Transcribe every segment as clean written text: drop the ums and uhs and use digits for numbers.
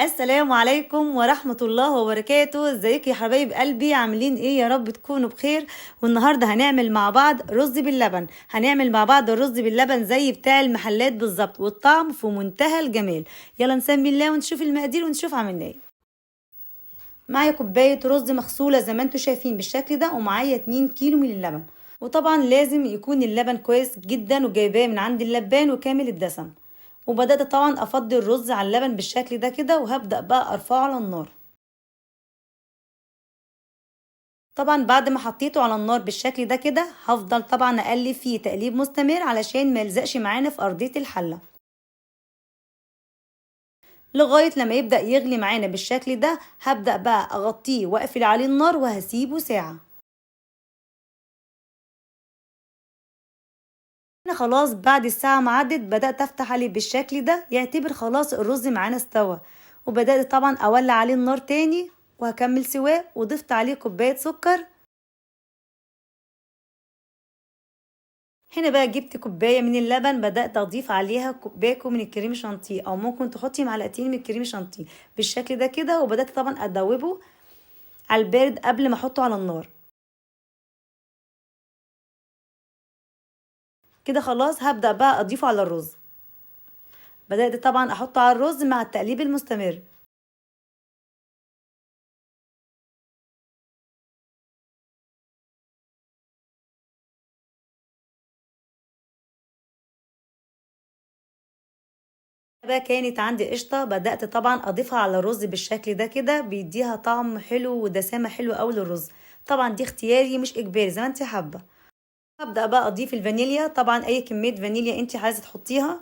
السلام عليكم ورحمة الله وبركاته. ازيك يا حبايب قلبي؟ عاملين ايه؟ يا رب تكونوا بخير. والنهاردة هنعمل مع بعض رز باللبن. هنعمل مع بعض الرز باللبن زي بتاع المحلات بالظبط، والطعم في منتهى الجمال. يلا نسمي الله ونشوف المقادير ونشوف عملنا ايه. معايا كوباية رز مغسولة زي ما انتم شايفين بالشكل ده، ومعايا 2 كيلو من اللبن. وطبعا لازم يكون اللبن كويس جدا وجايباه من عند اللبان وكامل الدسم. وبدأت طبعا افضي الرز على اللبن بالشكل ده كده، وهبدأ بقى ارفعه على النار. طبعا بعد ما حطيته على النار بالشكل ده كده، هفضل طبعا اقلب فيه تقليب مستمر علشان ما يلزقش معانا في ارضية الحلة، لغاية لما يبدأ يغلي معانا بالشكل ده. هبدأ بقى اغطيه واقفل عليه النار وهسيبه ساعة. خلاص بعد الساعة ما عدت بدأت افتح عليه بالشكل ده، يعتبر خلاص الرز معانا استوى. وبدأت طبعا اولع عليه النار تاني وهكمل سواه، وضفت عليه كوباية سكر. هنا بقى جبت كوباية من اللبن، بدأت اضيف عليها باكو من الكريم شانتيه، او ممكن تحطي معلقتين من الكريم شانتيه بالشكل ده كده. وبدأت طبعا ادوبة على البارد قبل ما احطه على النار كده. خلاص هبدأ بقى اضيفه على الرز. بدأت طبعا احطه على الرز مع التقليب المستمر. بقى كانت عندي قشطة، بدأت طبعا اضيفها على الرز بالشكل ده كده، بيديها طعم حلو ودسامة حلوة قوي للرز. طبعا دي اختياري مش اجباري، زي ما انت حابة. هبدأ بقى اضيف الفانيليا، طبعا اي كمية فانيليا انت عايزة تحطيها.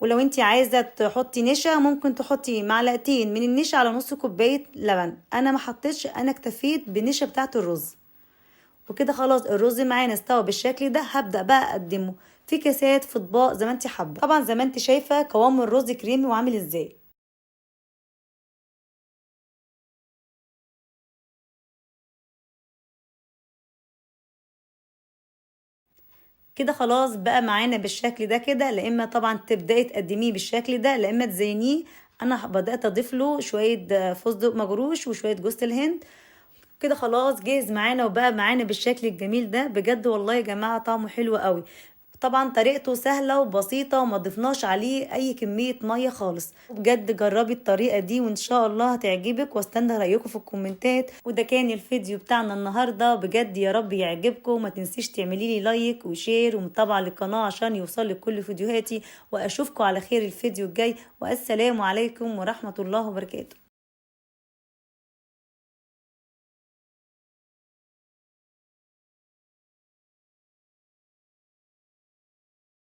ولو انت عايزة تحطي نشا ممكن تحطي معلقتين من النشا على نص كوباية لبن. انا ما حطيتش، انا اكتفيت بالنشا بتاعت الرز. وكده خلاص الرز معانا استوى بالشكل ده. هبدأ بقى اقدمه في كاسات، في اطباق، زي ما انت حابة. طبعا زي ما انت شايفة قوام الرز كريمي وعامل ازاي. كده خلاص بقى معانا بالشكل ده كده. لا اما طبعا تبداي تقدميه بالشكل ده، لا اما تزينيه. انا بدات اضيف له شوية فستق مجروش وشوية جوز الهند. كده خلاص جاهز معانا وبقى معانا بالشكل الجميل ده. بجد والله يا جماعة طعمه حلو قوي. طبعا طريقته سهلة وبسيطة وما ضفناش عليه اي كمية مية خالص. بجد جربي الطريقة دي وان شاء الله هتعجبك، واستنى رايكم في الكومنتات. وده كان الفيديو بتاعنا النهارده، بجد يا رب يعجبكم. ما تنسيش تعملي لي like و share ومتابعة للقناة عشان يوصلك كل فيديوهاتي، واشوفكم على خير الفيديو الجاي. والسلام عليكم ورحمة الله وبركاته.